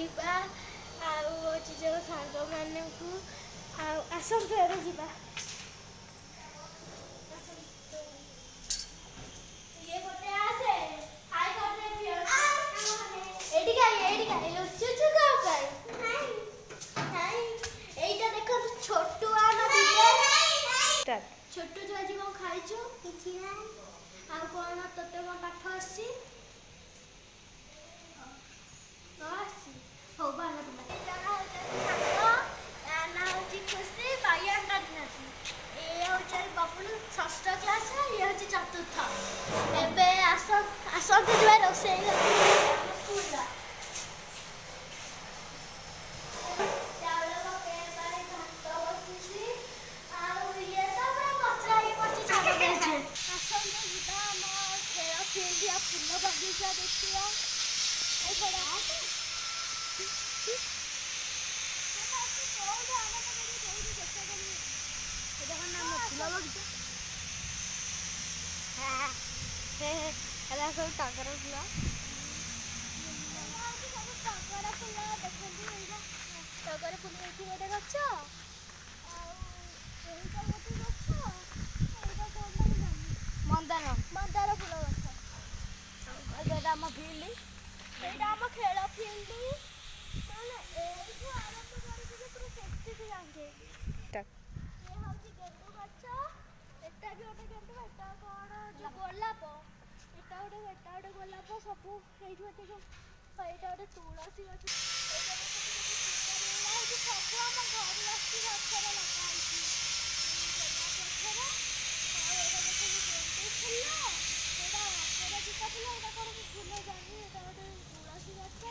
ଦେଖିବା ଆଉ ହେଉଛି ଯେଉଁ ସାଙ୍ଗମାନଙ୍କୁ। ଆଉ ଆସନ୍ତୁ, ଏବେ ଯିବା। ଆସନ୍ତୁ। ଇଏ ଗୋଟେ ଆସେ, ହାଇ କରିଦେ ଝିଅ। ଏଇଠିକି I, ଏଇଠିକି I. ଲୁଚୁଛୁ କଣ ପାଇଁ? ନାଇଁ, ଏଇଟା ଦେଖନ୍ତୁ, ଛୋଟୁ ଆମ ଦିଦି। ଛୋଟୁ, ତୁ ଆଜି କଣ ଖାଇଛୁ? କିଛି ନାହିଁ। ଆଉ କଣ ତୋତେ କଣ ପାଠ ଆସିଛି? ନ ଆସିଛି? ହଉ, ଭଲ ପିଲା। ଏଇଟା ହଉଛନ୍ତି ସାଙ୍ଗ, ତା ନାଁ ହେଉଛି ଖୁସି ବାଇଆଣ୍ଡା। ଏ ହେଉଛି ବବୁଲୁ, ଷଷ୍ଠ କ୍ଲାସ୍, ଇଏ ହେଉଛି ଚତୁର୍ଥ। ଏବେ ଆସ, ଆସନ୍ତୁ, ଯିବା ରୋଷେଇ ଆମ ସ୍କୁଲର। ଚାଉଳ ପକେଇବା ପାଇଁ ଭାତ ବସିଛି ଆଉ ଇଏ ତ ପୁରା କଚରା ହେଇ ପଡ଼ିଛି, ଛାଡ଼ ଦେଇଛି। ଆସନ୍ତୁ, ଯିବା ଆମ ଖେଳ ଫିଲ୍ଡ ଆଉ ଫୁଲ ବଗିଚା ଦେଖିବା। ଏଇପଟେ ଆସ। କୋଉଠୁ ଆରମ୍ଭ କରି କୋଉଠୁ ଶେଷ କରିବି? ଦେଖନ୍ତୁ, ଆମ ଫୁଲ ବଗିଚା ହେଲା, ସବୁ ଟଗର ଫୁଲ। ଏଇଟା ହେଉଛି ସବୁ ଟଗର ଫୁଲ। ଦେଖନ୍ତୁ, ଏଇଟା ଟଗର ଫୁଲ। ଏଇଠି ଗୋଟେ ଗଛ ଆଉ ଏଇଟା ଗୋଟେ ଗଛ। ଏଇଟା କଣଟା ମୁଁ ଜାଣିନି। ମନ୍ଦାର। ମନ୍ଦାର ଫୁଲ ଗଛ। ଏଇଟା ଆମ ଫିଲ୍ଡ। ଏଇଟା ଆମ ଖେଳ ଫିଲ୍ଡ, ମାନେ ଏଇଠୁ ଆରମ୍ଭ କରିକି ଯେ ପୁରା ସେଠିକି ଯାକେ। ଏ ହେଉଛି ଗେଣ୍ଡୁ ଗଛ। ଏଟା ବି ଗୋଟେ ଗେଣ୍ଡୁ। ଏଟା କଣ ଯୋଉ ଗୋଲାପ, ଏଟା ଗୋଟେ, ଏଟା ଗୋଟେ ଗୋଲାପ। ସବୁ ଏଇଠୁ ଏତିକି। ଏଇଟା ଗୋଟେ ତୁଳସୀ ଗଛ। ଏଇଟା ଦେଖନ୍ତୁ, କେତେ ସୁନ୍ଦର। ଏଇଟା ହେଉଛି ସବୁ ଆମ ଘରୁ ଆସିକି ଗଛରେ ଲଗା ହେଇଛି, ଗୋଲାପ ଗଛରେ। ଆଉ ଏଇଟା ଦେଖନ୍ତୁ, ଗେଣ୍ଡୁ ଫୁଲ। ଏଇଟା ଅପରାଜିତା ଫୁଲ। ଏଇଟା କଣ ମୁଁ ଫୁଲ ଜାଣିନି। ଏଇଟା ଗୋଟେ ତୁଳସୀ ଗଛ।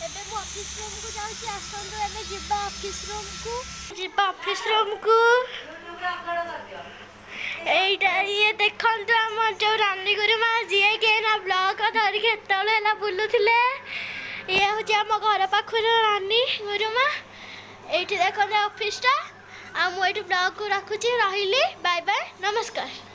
ଏବେ ମୁଁ ଅଫିସ ରୁମକୁ ଯାଉଛି। ଆସନ୍ତୁ, ଏବେ ଯିବା ଅଫିସ ରୁମକୁ, ଯିବା ଅଫିସ ରୁମକୁ। ଏଇଟା ଇଏ ଦେଖନ୍ତୁ, ଆମ ଯୋଉ ରାନୀ ଗୁରୁମା, ଯିଏକି ଏଇନା ବ୍ଲଗ ଧରିକି ଏତେବେଳୁ ହେଲା ବୁଲୁଥିଲେ। ଇଏ ହେଉଛି ଆମ ଘର ପାଖରୁ ରାନୀ ଗୁରୁମା। ଏଇଠି ଦେଖନ୍ତୁ ଅଫିସଟା। ଆଉ ମୁଁ ଏଇଠି ବ୍ଲଗକୁ ରଖୁଛି, ରହିଲି, ବାଏ ବାଏ, ନମସ୍କାର।